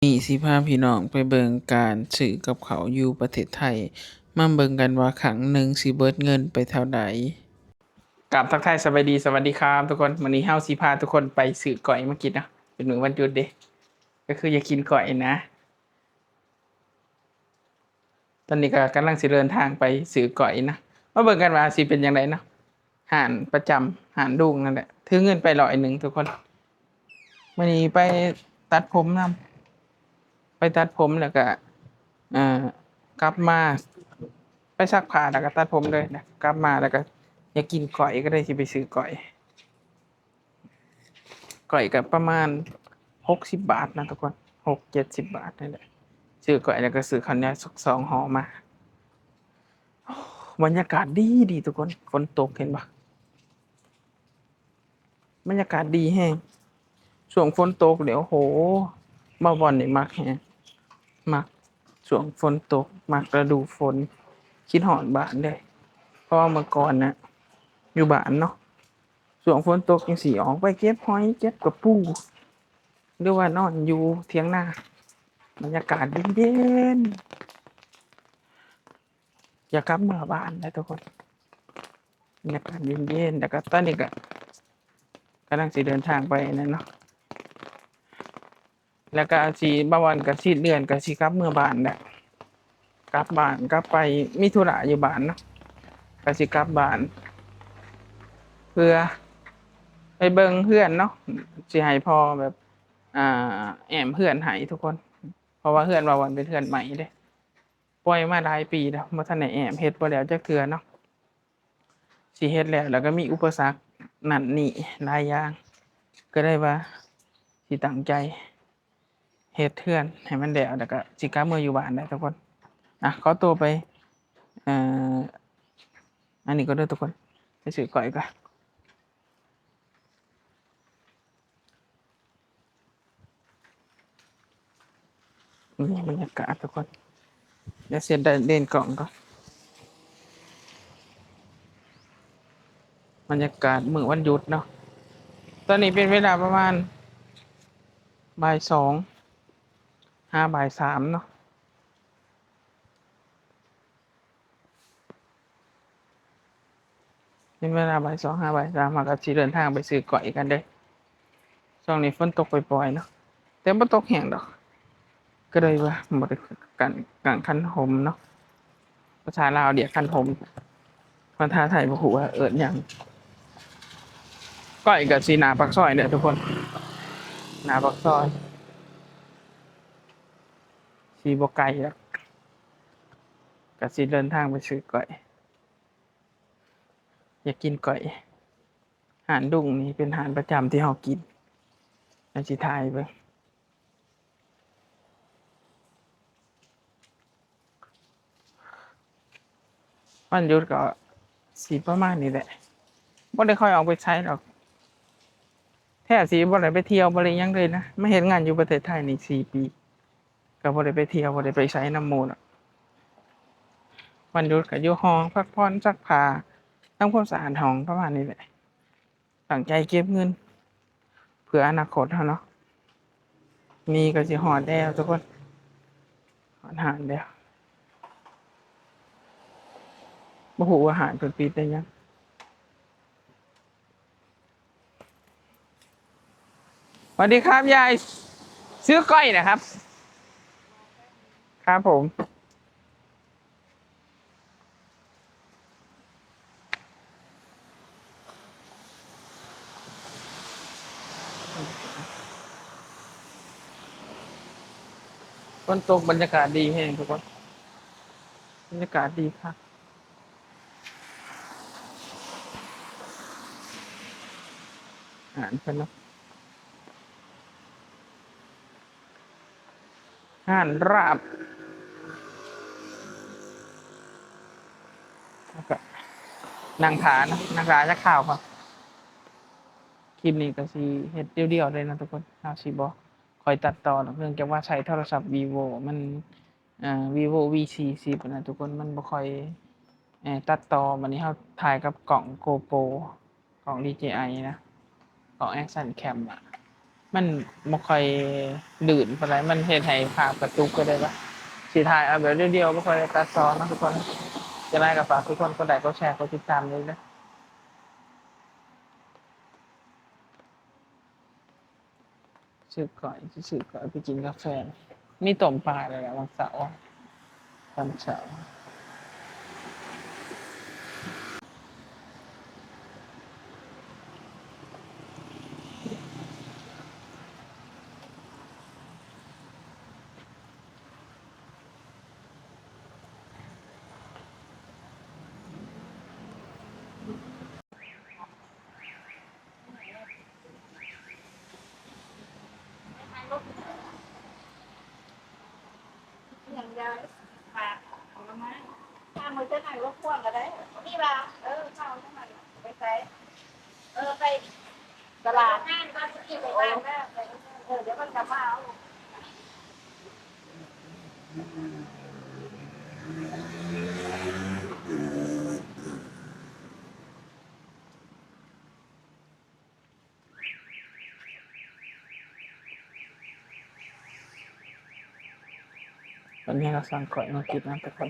ນີ້ຊິພາພີ່ນ້ອງໄປເບິ່ງການຊື້ກັບເຂົ້າຢູ່ປະເທດໄທ, ມາເບິ່ງກັນວ່າຄັ້ງໜຶ່ງຊິເບິດເງິນໄປເທົ່າໃດ. ກາບທັກທາຍສະບາຍດີ ສະຫວັດດີຄັບທຸກຄົນ. ມື້ນີ້ເຮົາຊິພາທຸກຄົນໄປຊື້ກ້ອຍມາກິນເນາະ, ເປັນມື້ວັນຢຸດເດ້, ກໍຄືຢາກກິນກ້ອຍນະ. ຕອນນີ້ກໍກຳລັງຊິເດີນທາງໄປຊື້ກ້ອຍນະ, ມາເບິ່ງກັນວ່າຊິເປັນຈັ່ງໃດເນາະ. ຮ້ານປະຈຳ ຮ້ານລຸງນັ້ນແຫຼະ, ຖືເງິນໄປຮ້ອຍໜຶ່ງທຸກຄົນ. ມື້ນີ້ໄປຕັດຜົມນຳ, ໄປຕັດຜົມແລ້ວກໍ ເອີ ກັບມາ ໄປຊັກຜ້າແລ້ວກໍຕັດຜົມເລີຍນະ, ກັບມາແລ້ວກໍຢາກກິນກ້ອຍ ກໍເລີຍຊິໄປຊື້ກ້ອຍ. ກ້ອຍກໍປະມານຫົກສິບບາດນະທຸກຄົນ, ຫົກເຈັດສິບບາດນີ້ແຫຼະ. ຊື້ກ້ອຍແລ້ວກໍຊື້ເຂົ້າໜຽວສອງຫໍ່ມາ. ໂອ້ ບັນຍາກາດດີໆ ທຸກຄົນ, ຝົນຕົກເຫັນບໍ່? ບັນຍາກາດດີແຮງ. ຊ່ວງຝົນຕົກນີ້ ໂອ້ໂຫ ມາບ່ອນນີ້ມັກແຮງ, ມັກຊ່ວງຝົນຕົກ, ມັກລະດູຝົນ, ຄິດຮອດບ້ານເລີຍ. ເພາະວ່າເມື່ອກ່ອນນະ ຢູ່ບ້ານເນາະ, ຊ່ວງຝົນຕົກຈັ່ງຊີ້ ອອກໄປເກັບຫອຍ ເກັບກະປູ ຫຼືວ່ານອນຢູ່ຖຽງນາ, ບັນຍາກາດເຢັນໆ. ຢາກກັບເມືອບ້ານແຫຼະທຸກຄົນ, ບັນຍາກາດເຢັນໆ. ແລ້ວກໍຕອນນີ້ກໍກຳລັງຊິເດີນທາງໄປນັ້ນເນາະ, ແລ້ວກໍຊິ ບ່າວວັນກໍສິ້ນເດືອນກໍຊິກັບເມືອບ້ານແຫຼະ, ກັບບ້ານ ກັບໄປມີທຸລະຢູ່ບ້ານເນາະ, ກໍຊິກັບບ້ານ ເພື່ອໄປເບິ່ງເຮືອນເນາະ, ຊິໃຫ້ພໍ່ແບບ ອ່າ ແອ້ມເຮືອນໃຫ້ທຸກຄົນ. ເພາະວ່າເຮືອນບ່າວວັນເປັນເຮືອນໃໝ່ເດ້, ປ່ອຍມາຫຼາຍປີແລ້ວ ບໍ່ທັນໄດ້ແອ້ມ, ເຮັດບໍ່ແລ້ວຈັກເທື່ອເນາະ. ຊິເຮັດແລ້ວ ແລ້ວກໍມີອຸປະສັກນັ້ນນີ້ຫຼາຍຢ່າງ, ກໍເລີຍວ່າຊິຕັ້ງໃຈເຮັດເຮືອນໃຫ້ມັນແລ້ວ ແລ້ວກໍຊິກັບເມືອຢູ່ບ້ານແຫຼະທຸກຄົນ. ອ່ະ ຂໍຕົວໄປ ເອີ ອັນນີ້ກ່ອນເດີທຸກຄົນ, ໄປຊື້ກ້ອຍກ່ອນ. ນີ້ບັນຍາກາດທຸກຄົນ, ດຽວຊິໄດ້ເລນກ້ອງກ່ອນ. ບັນຍາກາດມື້ວັນຢຸດເນາະ, ຕອນນີ້ເປັນເວລາປະມານບ່າຍສອງຫາບ່າຍສາມເນາະ. ເປັນເວລາບ່າຍສອງຫາບ່າຍສາມ ເຮົາກໍຊິເດີນທາງໄປຊື້ກ້ອຍກັນເດີ້. ຊ່ວງນີ້ຝົນຕົກປ່ອຍໆເນາະ, ແຕ່ບໍ່ຕົກແຮງດອກ, ກໍເລີຍວ່າບໍ່ໄດ້ກາງ ກາງຄັນຫົມເນາະ. ພາສາລາວເອີ້ນຄັນຫົມ, ພາສາໄທບໍ່ຮູ້ວ່າເອີ້ນຫຍັງ. ກ້ອຍກໍຊິໜ້າປາກຊອຍເດີ້ທຸກຄົນ, ໜ້າປາກຊອຍ. ຊິບໍ່ໄກດອກ, ກໍຊິເດີນທາງໄປຊື້ກ້ອຍ. ຢາກກິນກ້ອຍ. ຮ້ານລຸງນີ້ເປັນຮ້ານປະຈຳທີ່ເຮົາກິນ. ດຽວຊິຖ່າຍໃຫ້ເບິ່ງ. ວັນຢຸດກໍຊິປະມານນີ້ແຫຼະ, ບໍ່ໄດ້ຄ່ອຍອອກໄປໃສດອກ. ແທບຊິບໍ່ໄດ້ໄປທ່ຽວ ບໍ່ໄດ້ຫຍັງເລີຍນະ, ມາເຮັດງານຢູ່ປະເທດໄທນີ້ສີ່ປີ ກໍບໍ່ໄດ້ໄປທ່ຽວ ບໍ່ໄດ້ໄປໃສນຳໝູ່ດອກ. ວັນຢຸດກໍຢູ່ຫ້ອງ ພັກຜ່ອນ ຊັກຜ້າ ທຳຄວາມສະອາດຫ້ອງ ປະມານນີ້ແຫຼະ. ຕັ້ງໃຈເກັບເງິນເພື່ອອະນາຄົດເຮົາເນາະ. ນີ້ກໍຊິຮອດແລ້ວທຸກຄົນ, ຮອດຮ້ານແລ້ວ. ບໍ່ຮູ້ວ່າຮ້ານເພິ່ນປິດໄດ້ຍັງ. สวัสดีครับยาย ซื้อก้อยนะครับ. ครับผม. ຝົນຕົກ ບັນຍາກາດດີແຮງທຸກຄົນ, ບັນຍາກາດດີຄັກ. ອ່ານເພິ່ນເນາະ. ຮ້ານລາບ ແລ້ວກໍນັ່ງຖ້າເນາະ, ນັ່ງຖ້າຈັກຄາວກ່ອນ. ຄລິບນີ້ກໍຊິເຮັດດຽວໆເລີຍເນາະທຸກຄົນ, ເຮົາຊິບໍ່ຄ່ອຍຕັດຕໍ່ດອກ ເນື່ອງຈາກວ່າໃຊ້ໂທລະສັບ Vivo ມັນ ອ່າ Vivo ວີສີ່ສິບ ນະທຸກຄົນ, ມັນບໍ່ຄ່ອຍ ເອີ ຕັດຕໍ່. ບັດນີ້ເຮົາຖ່າຍກັບກ້ອງ GoPro ກ້ອງ DJI ນະ, ກ້ອງ Action Cam ອະ. ມັນບໍ່ຄ່ອຍລື່ນປານໃດ ມັນເຮັດໃຫ້ພາບກະຕຸກໄປເລີຍວ່າ ຊິຖ່າຍເອົາແບບດຽວໆ ບໍ່ຄ່ອຍໄດ້ຕັດຕໍ່ເນາະທຸກຄົນ. ຈັ່ງໃດກໍຝາກທຸກຄົນກົດໄລ ກົດແຊ ກົດຕິດຕາມເດີ. ຊື້ກ້ອຍ ຊື້ກ້ອຍໄປກິນກາແຟ ມີຕົ້ມປາແລ້ວແຫຼະ ວັນເສົາ ວັນເສົາ. ຫຍັງຍາຍ ໝາກ ຜົນລະໄມ້ ທາງມື້ເຈົ້ານັ້ນລົບກວນກໍໄດ້ ນີ້ວ່າ ເອີ ເຂົາຈັ່ງນັ້ນໄປໃສ ເອີ ໄປຕະຫຼາດ ໂອ້ ເອີ ດຽວເພິ່ນກໍມາເອົາ. ຕອນນີ້ເຮົາສັ່ງກ້ອຍມາກິນນຳທຸກຄົນ.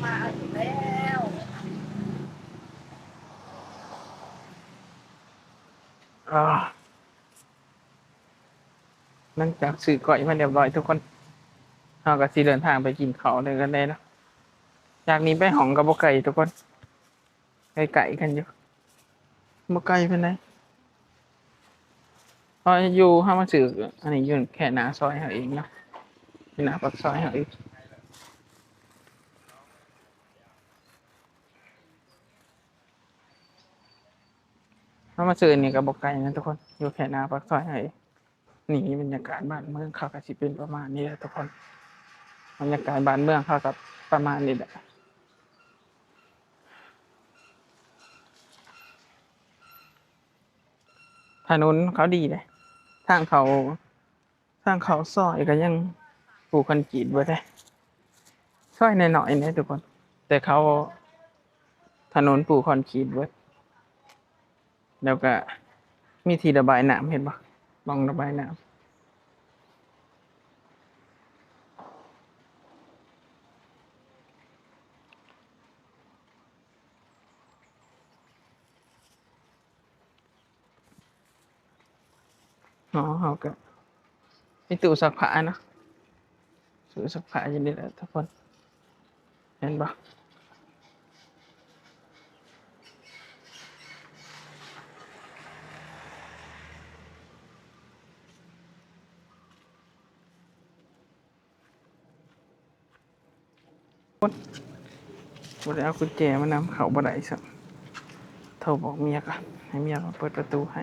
ມາອີກແລ້ວ ອາ ຫຼັງຈາກຊື້ກ້ອຍມາຮຽບຮ້ອຍທຸກຄົນ ເຮົາກໍຊິເດີນທາງໄປກິນເຂົ້ານຳກັນແດ່ເນາະ. ຈາກນີ້ໄປຫ້ອງກໍບໍ່ໄກທຸກຄົນ ໃກ້ໆກັນຢູ່ ບໍ່ໄກປານໃດ. ເຮົາຢູ່ ເຮົາມາຊື້ອັນນີ້ຢູ່ແຄ່ໜ້າຊອຍເຮົາເອງເນາະ ຢູ່ໜ້າປາກຊອຍເຮົາເອງ. ເຮົາມາຊື້ອັນນີ້ກໍບໍ່ໄກນະທຸກຄົນ ຢູ່ແຄ່ໜ້າປາກຊອຍເຮົາເອງ. ນີ້ບັນຍາກາດບ້ານເມືອງເຂົາກໍຊິເປັນປະມານນີ້ແຫຼະທຸກຄົນ ບັນຍາກາດບ້ານເມືອງເຂົາກໍປະມານນີ້ແຫຼະ. ຖະໜົນເຂົາດີເດ້ ທາງເຂົ້າ ທາງເຂົ້າຊອຍກໍຍັງປູຄອນກຣີດເບິດເດ້ ຊອຍນ້ອຍໆເດ້ທຸກຄົນ ແຕ່ເຂົາ ຖະໜົນປູຄອນກຣີດເບິດ. ແລ້ວກະມີທີ່ລະບາຍນ້ຳ ເຫັນບໍ່? ບ່ອນລະບາຍນ້ຳ. ຫໍເຮົາກະມີຕູ້ຊັກຜ້າເນາະ ຕູ້ຊັກຜ້າຢູ່ນີ້ແຫຼະທຸກຄົນ ເຫັນບໍ່? ບໍ່ໄດ້ເອົາກຸນແຈມານຳ ເຂົ້າບໍ່ໄດ້ຊ້ຳ. ໂທບອກເມຍກ່ອນ ໃຫ້ເມຍມາເປີດປະຕູໃຫ້.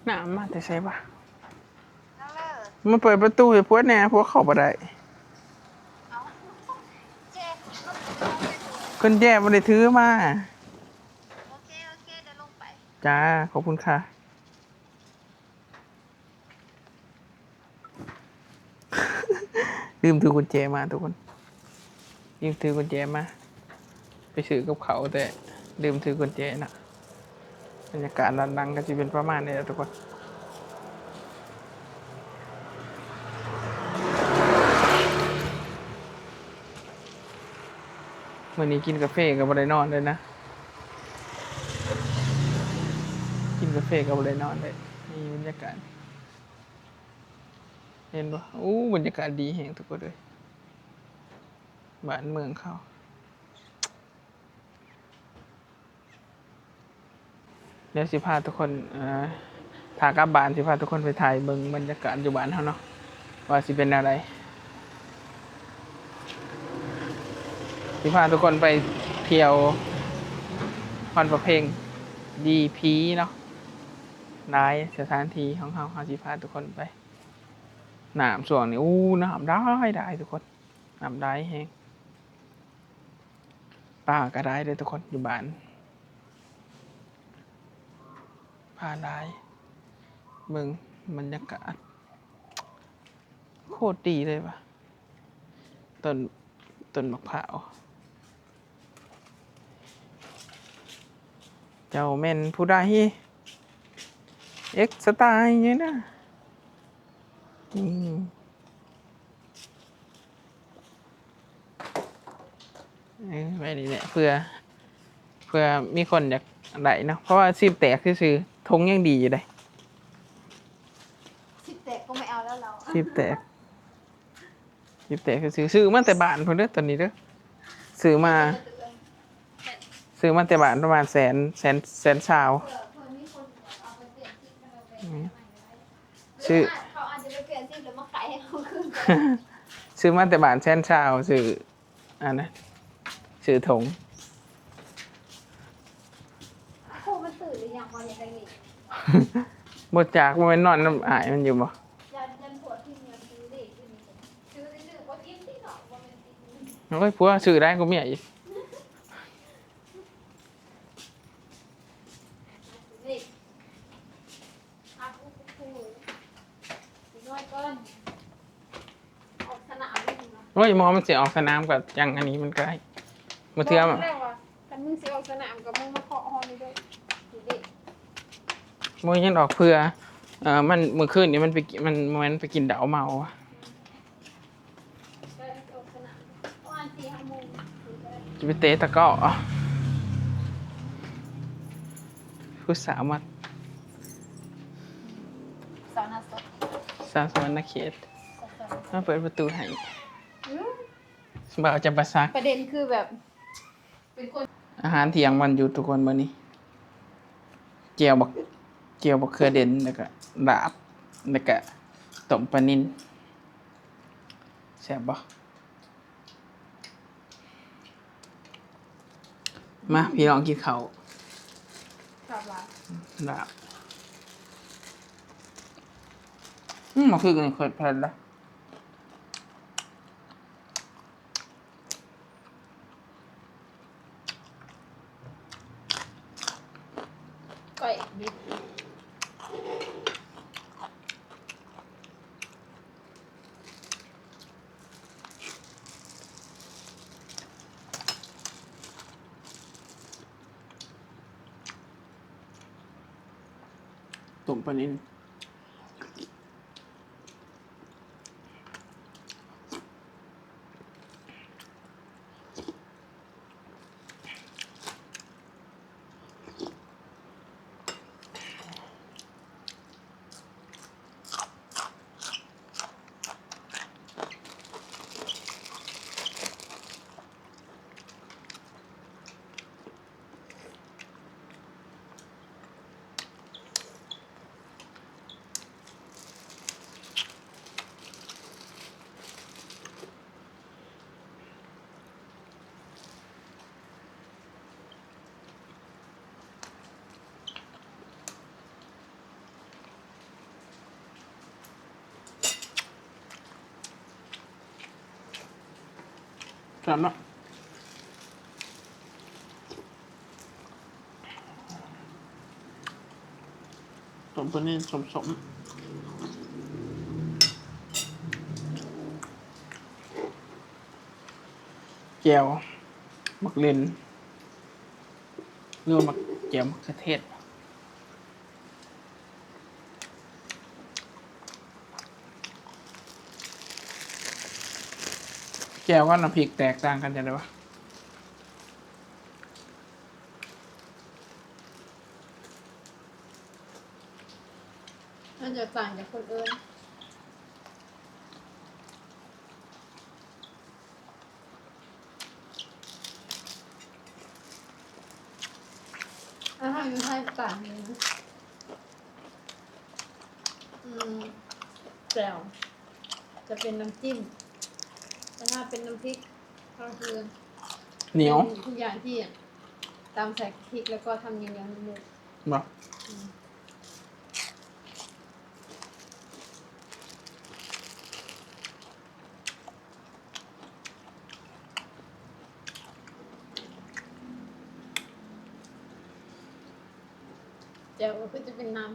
ນ້ຳມາແຕ່ໃສວະ? ມາເປີດປະຕູໃຫ້ພວກແດ່ ພວກເຂົ້າບໍ່ໄດ້. ເອົ້າ ກຸນແຈບໍ່ໄດ້ຖືມາ. ໂອເຄ ໂອເຄ ດຽວລົງໄປ. ຈ້າ ຂອບຄຸນຄ່ະ. ລືມຖືກຸນແຈມາທຸກຄົນ ລືມຖືກຸນແຈມາ ໄປຊື້ກັບເຂົ້າແຕ່ລືມຖືກຸນແຈເນາະ. ບັນຍາກາດດ້ານຫຼັງກໍຊິເປັນປະມານນີ້ແຫຼະທຸກຄົນ. ມື້ນີ້ກິນກາເຟກໍບໍ່ໄດ້ນອນເລີຍນະ ກິນກາເຟກໍບໍ່ໄດ້ນອນເລີຍ. ນີ້ບັນຍາກາດ ເຫັນບໍ່? ໂອ້ ບັນຍາກາດດີແຮງທຸກຄົນເອີຍ. ບ້ານເມືອງເຂົາ. ດຽວຊິພາທຸກຄົນ ເອີ ຖ້າກັບບ້ານຊິພາທຸກຄົນໄປຖ່າຍເບິ່ງບັນຍາກາດຢູ່ບ້ານເຮົາເນາະ ວ່າຊິເປັນແນວໃດ. ຊິພາທຸກຄົນໄປທ່ຽວວັດພະເພັງ ດີພີເນາະ ຫຼາຍສະຖານທີ່ຂອງເຮົາ ເຮົາຊິພາທຸກຄົນໄປ. ນ້ຳຊ່ວງນີ້ ໂອ້ ນ້ຳຫຼາຍໆ ທຸກຄົນ ນ້ຳຫຼາຍແຮງ. ປາກໍຫຼາຍເດີທຸກຄົນ ຢູ່ບ້ານ ປາຫຼາຍ. ເບິ່ງບັນຍາກາດ ໂຄດດີເລີຍວ່າ ຕົ້ນ ຕົ້ນໝາກພ້າວ. ເຈົ້າແມ່ນຜູ້ໃດ? ເອັກສະຕາຍຢູ່ນະ. ອືມ ເອີ ໄວ້ນີ້ແຫຼະ ເພື່ອ ເພື່ອມີຄົນຢາກໄດ້ເນາະ ເພາະວ່າສິບແຕກຊື່ໆ ຖົງຍັງດີຢູ່ເດ້. ສິບແຕກກໍໄມ່ເອົາແລ້ວເຮົາ ສິບແຕກ ສິບແຕກຊື່ໆ ຊື້ມາແຕ່ບ້ານພຸ້ນເດີ ຕອນນີ້ເດີ ຊື້ມາ ຊື້ມາແຕ່ບ້ານປະມານແສນ ແສນ ແສນຊາວ. ອືມ ຊື້ ເຂົາອາດຈະໄປປ່ຽນສິບແລ້ວມາຂາຍໃຫ້ເຮົາຄືນ ຊື້ມາແຕ່ບ້ານແສນຊາວ ຊື້ອັນນັ້ນ ຊື້ຖົງ. ໂອ້ ມັນຕື່ນຫຼືຍັງບໍ່ເຫັນໄດ້ນີ້? ບໍ່ຈັກ ບໍ່ແມ່ນນອນນຳອ້າຍມັນຢູ່ບໍ່? ຢ້ານ ຢ້ານຜົວຖິ້ມ ຢ້ານຊື້ເດ້ ຊື້ນີ້ ຊື້ຊື່ໆ ບໍ່ຖິ້ມຕິເນາະ ບໍ່ແມ່ນຕິ. ໂອ້ຍ ຜົວຊື້ຫຼາຍກວ່າເມຍອີກ. ໂອ້ຍ ໝໍມັນຊິອອກສະໜາມກໍຈັ່ງອັນນີ້ມັນກໍໄດ້ ບໍ່ເທື່ອ ບອກແລ້ວວ່າ ຄັນມຶງຊິອອກສະໜາມກໍມຶງມາເຄາະຫ້ອງນີ້ເດີ ນີ້ເດ້ ບໍ່ຍັງດອກ ເພື່ອ ເອີ ມັນ ມື້ຄືນນີ້ມັນໄປ ມັນ ມັນໄປກິນເຫຼົ້າເມົາ. ຈະໄປເຕະຕະກ້ໍ້ ຜູ້ສາວມາ ສາວນາສົກ ສາວສະຫວັນນະເຂດ ສາວສະຫວັນນະເຂດ ມາເປີດປະຕູໃຫ້ ອືມ ບ່າວຈຳປາສັກ. ປະເດັນຄືແບບ ເປັນຄົນ ອາຫານທ່ຽງວັນຢຸດທຸກຄົນມື້ນີ້ ແຈ່ວບັກ ແຈ່ວບັກເຂືອເດັ່ນ ແລ້ວກະລາບ ແລ້ວກະຕົ້ມປານິນ ແຊບບໍ່? ມາ ພີ່ນ້ອງກິນເຂົ້າ ລາບ ລາບ ອືມ ໝາກພຣິກນີ້ເຜັດແຜ່ນລະ. ກ້ອຍດິບ ຕົ້ມປານິນ. ແຊບເນາະ ຕົ້ມປານິນສົ້ມໆ. ແຈ່ວໝາກເລັ່ນ ຫຼືວ່າໝາກ ແຈ່ວໝາກເຂືອເທດ ແຈ່ວກັບນ້ຳພຣິກແຕກຕ່າງກັນຈັ່ງໃດວະ? ມັນຈະຕ່າງຈາກຄົນອື່ນ. ຖ້າເຮົາຢູ່ໄທ ປາກນີ້ ອືມ ແຈ່ວຈະເປັນນ້ຳຈິ້ມ ແຕ່ຖ້າເປັນນ້ຳພິກ ກໍຄື ໜຽວ ເປັນທຸກຢ່າງທີ່ຕຳໃສ່ພິກ ແລ້ວກໍທຳໜຽວໆໜຶບໆ ບໍ່? ອືມ. ແຈ່ວກໍຄືຈະເປັນນ້ຳ.